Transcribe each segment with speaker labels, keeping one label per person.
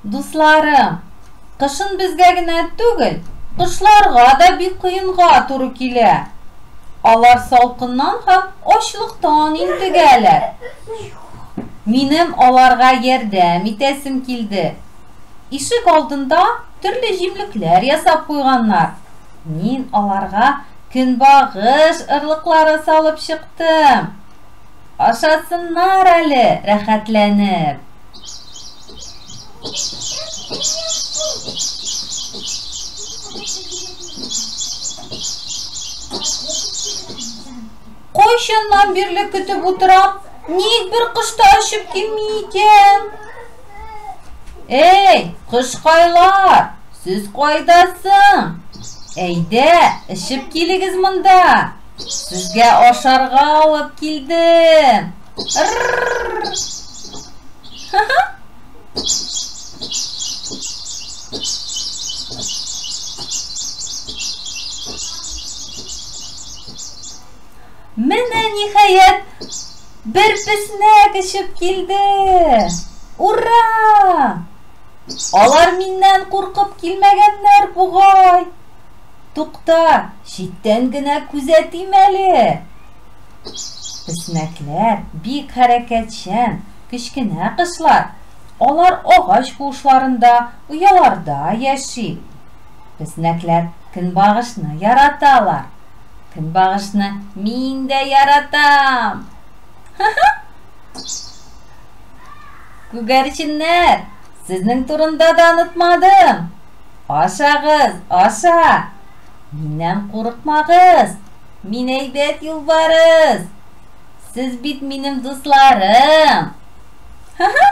Speaker 1: Дусларым, кышын безгә генә түгел, кошларга да бик кыенга туры килә. Алар салкыннан һәм ачлыктан интегәләр. Минем аларга ярдәм итәсем килде. Ишек алдында төрле җимлекләр ясап куйганнар. Мин аларга көнбагыш орлыклары салып чыктым. Ашасыннар әле рәхәтләнеп. Кайчаннан бирле көтеп утырам, ник бер кош та очып килми икән? Эй, кошкайлар, сез кайда соң? Әйдә, очып килегез монда. Сезгә ашарга алып килдем. Менә ниһаять бер песнәк очып килде. Ура! Алар миннән куркып килмәгәннәр бугай. Тукта, читтән генә күзәтим әле. Песнәкләр бик хәрәкәтчән, кечкенә кошлар. Алар агач куышларында, ояларда яши. Песнәкләр көнбагышны яраталар. Көнбагышны мин дә яратам. Ха-ха! Күгәрченнәр, сезнең турында да онытмадым. Ашагыз, аша! Миннән курыкмагыз! Мин әйбәт юлбарыс! Сез бит минем дусларым! Ха-ха!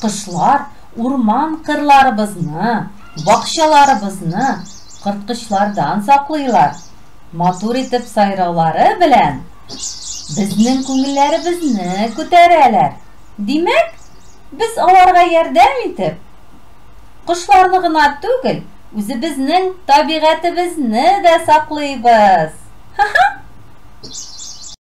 Speaker 1: Кошлар урман кырларыбызны, бакчаларыбызны корткычлардан саклыйлар. Матур итеп сайраулары белән безнең күңелләребезне күтәрәләр. Димәк, без аларга ярдәм итеп, кошларны гына түгел, үзебезнең табигатебезне дә саклыйбыз. Ха-ха!